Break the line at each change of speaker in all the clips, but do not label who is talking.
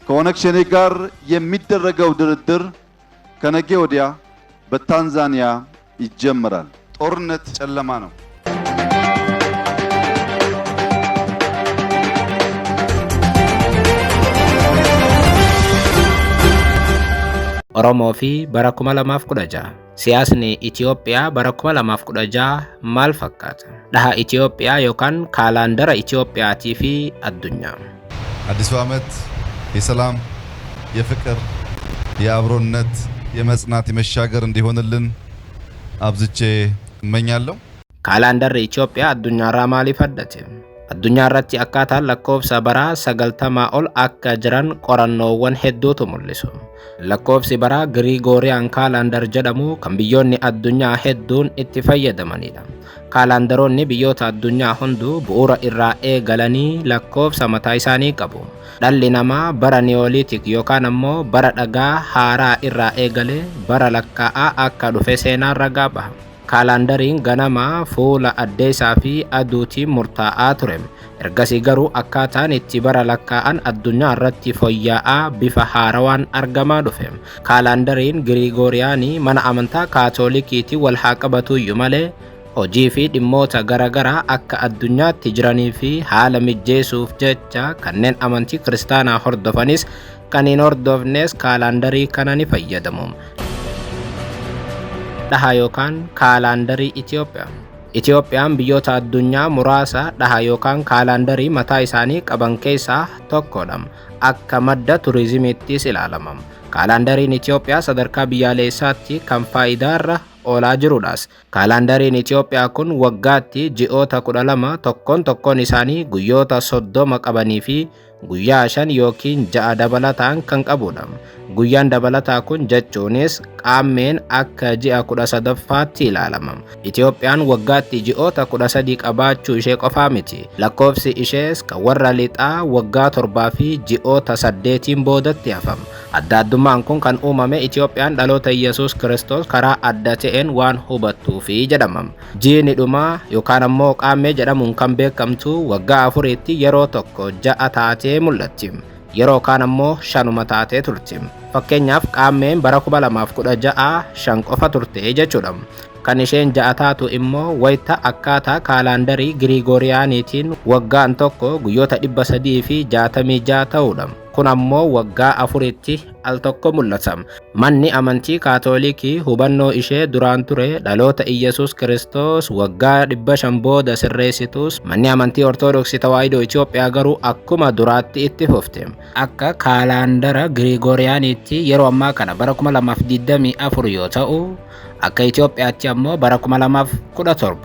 ከኦነግ ሸኔ ጋር የሚደረገው ድርድር ከነገ ወዲያ በታንዛኒያ ይጀመራል። ጦርነት ጨለማ ነው።
Oromoo fi bara 2016. Siyaasni Itiyoophiyaa bara 2016 maal fakkaata? Dhaha Itiyoophiyaa yookaan kaalaandara Itiyoophiyaatii fi addunyaa.
አዲሱ ዓመት የሰላም፣ የፍቅር፣ የአብሮነት፣ የመጽናት፣ የመሻገር እንዲሆንልን አብዝቼ እመኛለሁ።
Kaalaandarri Itiyoophiyaa addunyaarraa maaliif addate? Addunyaa irratti akkaataan lakkoofsa baraa 90 ol akka jiran qorannoowwan hedduutu mul'isu. Lakkoofsi baraa Girigooriyaan kaalaandar jedhamu kan biyyoonni addunyaa hedduun itti fayyadamanidha. Kaalaandaroonni biyyoota addunyaa hunduu bu'uura irraa eegalanii lakkoofsa mataa isaanii qabu. Dhalli namaa bara Niyooliitik yookaan ammoo bara dhagaa haaraa irraa eegalee bara lakkaa'aa akka dhufe seenaan ragaa baha. Kaalaandariin ganamaa fuula addeessaa fi aduutiin murtaa'aa ture. Ergasii garuu akkaataan itti bara lakkaa'an addunyaa irratti fooyya'aa bifa haarawaan argamaa dhufe. Kaalaandariin Girigooriyaanii mana amantaa Kaatoolikiitiin wal haa qabatuyyuu malee hojii fi dhimmoota garaagaraa akka addunyaatti jiranii fi haala mijjeessuuf jecha kanneen amantii kiristaanaa hordofanis kan hin hordofnes kaalaandarii kana ni fayyadamu. Dhaha yookaan kaalaandarii Itiyoophiyaa. Itiyoophiyaan biyyoota addunyaa muraasa dhaha yookaan kaalaandarii mataa isaanii qaban keessaa tokkodha. Akka madda turizimiittis ilaalama. Kaalaandariin Itiyoophiyaa sadarkaa biyyaalessaatti kan faayidaarra oolaa jirudhas. Kaalaandariin Itiyoophiyaa kun waggaatti ji'oota 12 tokkoon tokkoon isaanii guyyoota 30 qabanii fi guyyaa 5 yookiin 6 dabalataan kan qabudha. Guyyaan dabalataa kun jechuunis qaammeen akka ji'a 13ffaatti ilaalama. Itiyoophiyaan waggaatti ji'oota 13 qabaachuu ishee qofaa miti. Lakkoofsi ishees kan warra lixaa waggaa 7 fi ji'oota 8 boodatti hafama. Adda addummaan kun kan uumame Itiyoophiyaan dhaloota Yesuus Kiristoos karaa adda ta'een waan hubattuufi jedhama. Jiini dhumaa yookaan ammoo qaammee jedhamuun kan beekamtu waggaa 4tti yeroo tokko 6 taatee mul'atti. Yeroo kaan ammoo 5 taatee turti. Fakkeenyaaf qaammeen bara 2016 5 qofa turte jechuudha. Kan isheen 6 taatu immoo wayita akkaataa kaalaandarii Girigooriyaaniitiin waggaan tokko guyyoota 366 ta'udha. Kun ammoo waggaa 4tti al tokko mul'ata. Manni amantii Kaatoolikii hubannoo ishee duraan ture dhaloota Iyyasuus Kiristoos waggaa 500 booda sirreessitus manni amantii Ortodoksii Tawaahidoo Itiyoophiyaa garuu akkuma duraatti itti fufte. Akka kaalaandara Girigooriyaaniitti yeroo ammaa kana bara 2024 yoo ta'u akka Itiyoophiyaatti ammoo bara 2017.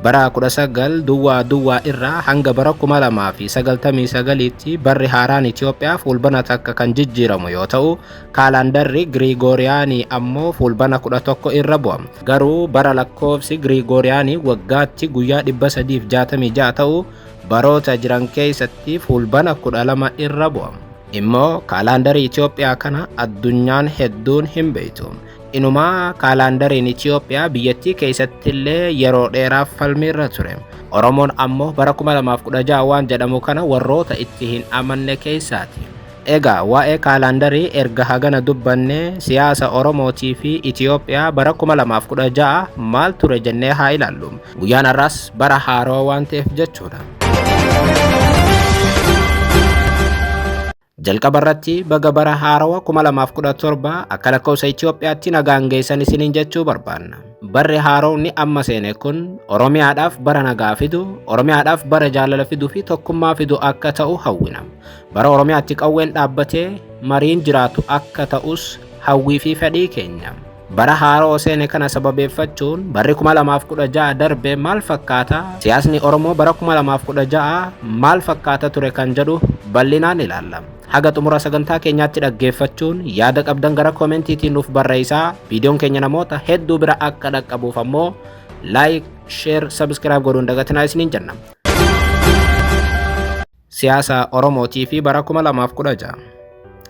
Bara 19 duwwaa duwwaa irraa hanga bara 2099tti barri haaraan Itiyoophiyaa fuulbana takka kan jijjiiramu yoo ta'u kaalaandarri Girigooriyaanii ammoo fuulbana 11 irra bu'a. Garuu bara lakkoofsi Girigooriyaanii waggaatti guyyaa 366 ta'u baroota jiran keessatti fuulbana 12 irra bu'a. Immoo kaalaandarii Itiyoophiyaa kana addunyaan hedduun hin beektu. Inumaa kaalaandariin Itiyoophiyaa biyyattii keessattillee yeroo dheeraaf falmiirra ture. Oromoon ammoo bara 2016 waan jedhamu kana warroota itti hin amanne keessaati. Egaa waa'ee kaalaandarii erga hagana dubbannee siyaasa Oromootii fi Itiyoophiyaa bara 2016 maal ture jennee haa ilaallu. Guyyaan har'aas bara haarawaa waan ta'eef jechuudha. Jalqaba irratti baga bara haarawaa 2017 akka lakkoofsa Itiyoophiyaatti nagaan geessan isiniin jechuu barbaanna. Barri haaromni amma seene kun Oromiyaadhaaf bara nagaa fidu, Oromiyaadhaaf bara jaalala fiduu fi tokkummaa fidu akka ta'u hawwina. Bara Oromiyaatti qawween dhaabbatee mariin jiraatu akka ta'us hawwii fi fedhii keenya. Bara haaroo seene kana sababeeffachuun barri 2016 darbe maal fakkaata? Siyaasni Oromoo bara 2016 maal fakkaata ture kan jedhu bal'inaan ilaalla. Haga xumura sagantaa keenyaatti dhaggeeffachuun yaada qabdan gara koomentiitiin nuuf barreessaa. Viidiyoon keenya namoota hedduu bira akka dhaqqabuuf ammoo like, share, subscribe godhuun dagatinaa isiniin jenna. Siyaasa Oromootii fi bara 2016.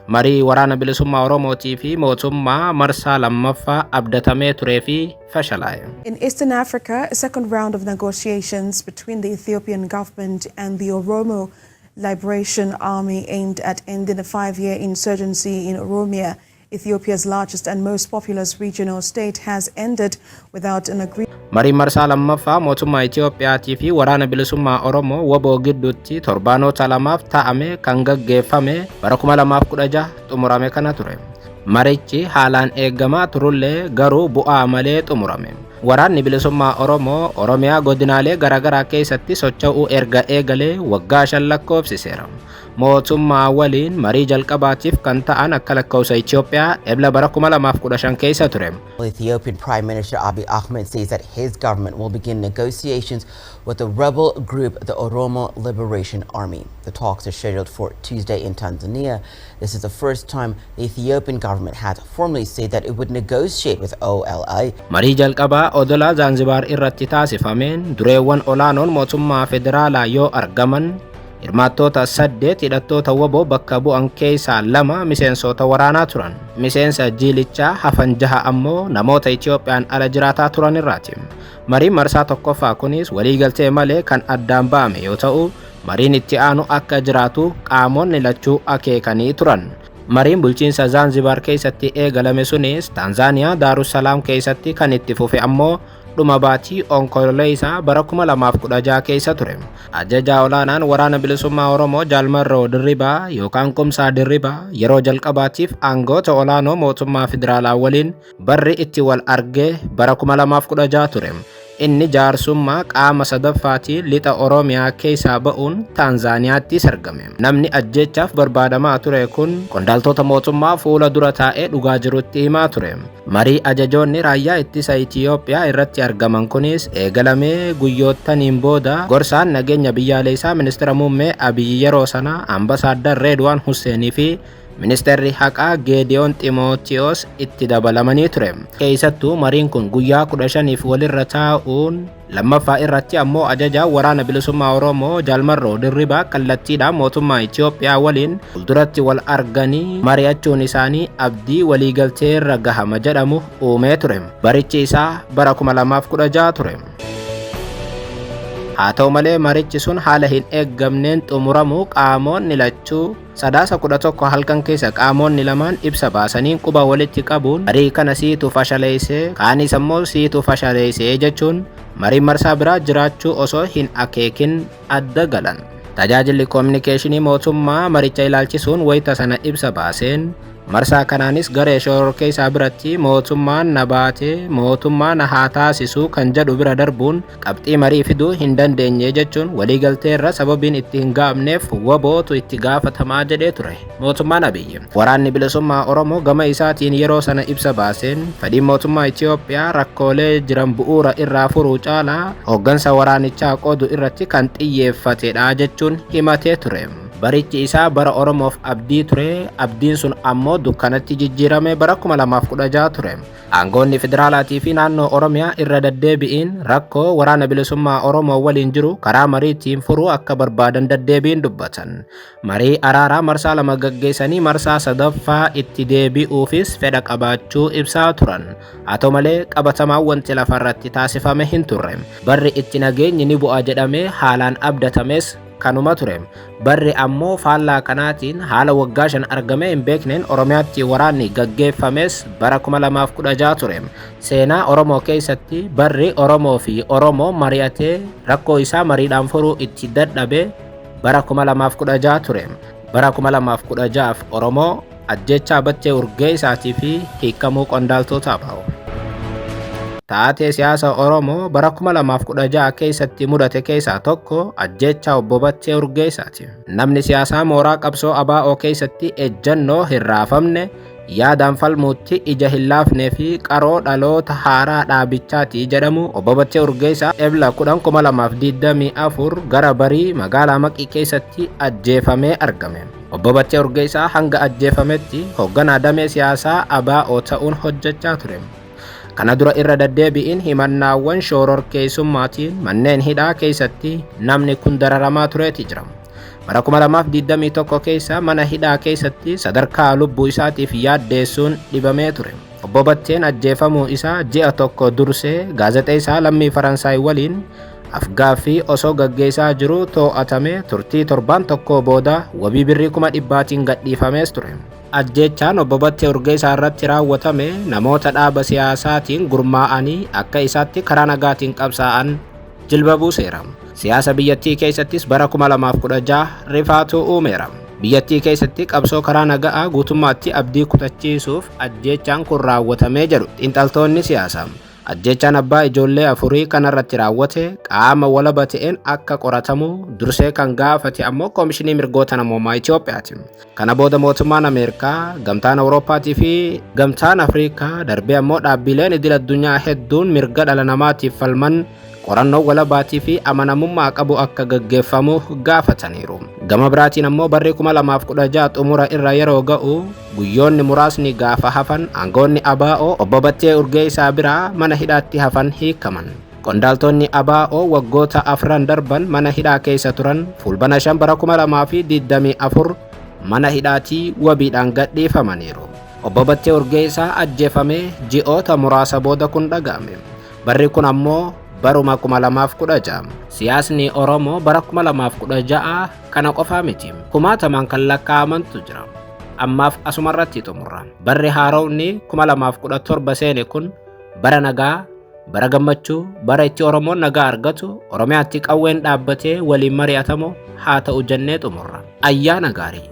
Marii waraana bilisummaa Oromootii fi mootummaa marsaa lammaffaa abdatamee turee fi fashalaa'e.
In Eastern Africa, a second round of negotiations between the Ethiopian government and the Oromo Liberation Army aimed at ending the 5-year insurgency in Oromia, Ethiopia's largest and most populous regional state, has ended without an agreement.
Mariin marsaa lammaffaa mootummaa Itiyoophiyaatii fi Waraana Bilisummaa Oromoo WBO gidduutti torbaanota lamaaf taa'ame kan gaggeeffame bara 2016 xumurame kana ture. Marichi haalaan eegamaa turullee garuu bu'aa malee xumurame. Waraanni Bilisummaa Oromoo Oromiyaa godinaalee garaagaraa keessatti socho'uu erga eegalee waggaa 5 lakkoofsiseera. Mootummaa waliin marii jalqabaatiif kan ta'an akka lakkoofsa Itoophiyaa Ebla bara 2015 keessa ture.
Ethiopian Prime Minister Abiy Ahmed says that his government will begin negotiations with the rebel group, the Oromo Liberation Army. The talks are scheduled for Tuesday in Tanzania. This is the first time the Ethiopian government has formally said that it would negotiate with OLA.
Marii jalqabaa odola Zaanzibaar irratti taasifameen dureewwan olaanoon mootummaa federaalaa yoo argaman, hirmaattoota saddeet hidhattoota WBO bakka bu'an keessaa lama miseensota waraanaa turan. Miseensa jiilichaa hafan jaha ammoo namoota Itiyoophiyaan ala jiraataa turan irraati. Mariin marsaa tokkoffaa kunis waliigaltee malee kan addaan ba'ame yoo ta'u, mariin itti aanu akka jiraatu qaamonni lachuu akeekanii turan. Mariin bulchiinsa Zaanzibaar keessatti eegalame sunis Taanzaaniyaa Daarussalaam keessatti kan itti fufe ammoo dhuma baatii Onkololeessaa bara 2016 keessa ture. Ajajaa olaanaan Waraana Bilisummaa Oromoo Jaalmarroo Dirribaa yookaan Kumsaa Dirribaa yeroo jalqabaatiif aangoota olaanoo mootummaa federaalaa waliin barri itti wal argee bara 2016 ture. Inni jaarsummaa qaama sadaffaatiin lixa Oromiyaa keessaa ba'uun Taanzaaniyaattis argame. Namni ajjeechaaf barbaadamaa ture kun qondaaltota mootummaa fuula dura taa'ee dhugaa jirutti himaa ture. Marii ajajoonni raayyaa ittisa Itiyoophiyaa irratti argaman kunis eegalamee guyyoottaniin booda gorsaan nageenya biyyaalessaa ministeera muummee Abiyyi yeroo sana Ambasaaddar Reedwaan Husseenii fi ministeerri haqaa Geediyoon Ximootiyoos itti dabalamanii ture. Keessattuu mariin kun guyyaa 15f walirra taa'uun lammaffaa irratti ammoo ajajaa Waraana Bilisummaa Oromoo Jaalmarroo Dirribaa kallattiidhaan mootummaa Itiyoophiyaa waliin fuulduratti wal arganii mari'achuun isaanii abdii waliigalteerra gahama jedhamu uumee ture. Barichi isaa bara 2016 ture. Haa ta'u malee, marichi sun haala hin eeggamneen xumuramuu qaamonni lachuu Sadaasa 11 halkan keessa qaamonni lamaan ibsa baasaniin quba walitti qabuun, marii kana siitu fashaleessee, kaanis ammoo siitu fashaleessee jechuun marii marsaa biraa jiraachuu osoo hin akeekin adda galan. Tajaajilli koominikeeshinii mootummaa maricha ilaalchisuun wayita sana ibsa baaseen, marsaa kanaanis garee shororkeessaa biratti mootummaan na baatee mootummaa na haa taasisuu kan jedhu bira darbuun qabxii marii fiduu hin dandeenye jechuun, waliigalteerra sababiin itti hin gaafneef WBOtu itti gaafatamaa jedhee ture mootummaan Abiyyi. Waraanni Bilisummaa Oromoo gama isaatiin yeroo sana ibsa baaseen, fedhiin mootummaa Itiyoophiyaa rakkoolee jiran bu'uura irraa furuu caalaa hooggansa waraanichaa qoodu irratti kan xiyyeeffatedha jechuun himatee ture. Barichi isaa bara Oromoof abdii ture, abdiin sun ammoo dukkanatti jijjiirame bara 2016 ture. Aangoonni federaalaatii fi naannoo Oromiyaa irra deddeebi'iin rakkoo Waraana Bilisummaa Oromoo waliin jiru karaa mariitiin furuu akka barbaadan deddeebiin dubbatan. Marii araaraa marsaa lama gaggeessanii marsaa sadaffaa itti deebi'uufis fedha qabaachuu ibsaa turan. Haa ta'u malee, qabatamaan wanti lafarratti taasifame hin turre. Barri itti nageenyi ni bu'a jedhamee haalaan abdatames kanuma ture. Barri ammoo faallaa kanaatiin haala waggaa 5 argamee hin beekneen Oromiyaatti waraanni gaggeeffames bara 2016 ture. Seenaa Oromoo keessatti barri Oromoo fi Oromoo mari'atee rakkoo isaa mariidhaan furuu itti dadhabe bara 2016 ture. Bara 2016 Oromoo ajjechaa Battee Urgeessaatii fi hiikamuu qondaaltotaa ba'u. Taatee siyaasa Oromoo bara 2016 keessatti mudate keessaa tokko ajjechaa obbo Battee Urgeessaati. Namni siyaasaa mooraa qabsoo ABO keessatti ejjannoo hin raafamne, yaadaan falmuutti ija hin laafnee fi qaroo dhaloota haaraa dhaabichaati jedhamu obbo Battee Urgeessaa Ebla 10,2024 gara barii magaalaa Maqii keessatti ajjeefamee argame. Obbo Battee Urgeessaa hanga ajjeefametti hoogganaa damee siyaasaa ABO ta'uun hojjechaa ture. Kana dura irra deddeebi'iin himannaawwan shororkeessummaatiin manneen hidhaa keessatti namni kun dararamaa tureeti jira. Bara 2021 keessa mana hidhaa keessatti sadarkaa lubbuu isaatiif yaaddeessuun dhibamee ture. Obbo Batteen ajjeefamuu isaa ji'a tokko dursee gaazexeessaa lammii Faransaay waliin Afgaaffii osoo gaggeessaa jiruu to'atame turtii torbaan tokko booda wabii birrii 100,000tiin gadhiifamees ture. Ajjeechaan obbo Battee Urgeessaa irratti raawwatame namoota dhaaba siyaasaatiin gurmaa'anii akka isaatti karaa nagaatiin qabsaa'an jilba buuseera. Siyaasa biyyattii keessattis bara 2016 rifaatuu uumeera. Biyyattii keessatti qabsoo karaa nagaa guutummaatti abdii kutachiisuuf ajjeechaan kun raawwatamee jedhu xiinxaltoonni siyaasaa. Ajjeechaan abbaa ijoollee afurii kanarratti raawwate qaama walaba ta'een akka qoratamu dursee kan gaafate ammoo Koomishinii Mirgoota Namoomaa Itoophiyaati. Kana booda mootummaan Ameerikaa, Gamtaan Awurooppaatii fi Gamtaan Afrikaa darbee ammoo dhaabbileen idil addunyaa hedduun mirga dhala namaatiif falman qorannoo walabaatii fi amanamummaa qabu akka gaggeeffamu gaafataniiru. Gama biraatiin ammoo barri 2016 xumura irra yeroo ga'u guyyoonni muraasni gaafa hafan aangoonni ABO obbo Battee Urgeessaa biraa mana hidhaatti hafan hiikaman. Qondaaltonni ABO waggoota afran darban mana hidhaa keessa turan Fulbana 5 bara 2024 mana hidhaatii wabiidhaan gadhiifamaniiru. Obbo Battee Urgeessaa ajjeefamee ji'oota muraasa booda kun dhaga'ame. Barri kun ammoo baruma 2016. Siyaasni Oromoo bara 2016 kana qofaa miti. Kumaatamaan kan lakkaa'amantu jira. Ammaaf asumarratti xumurra. Barri haaromni 2017 seene kun bara nagaa, bara gammachuu, bara itti Oromoon nagaa argatu, Oromiyaatti qawween dhaabbatee waliin mari'atamu haa ta'u jennee xumurra. Ayyaana gaarii.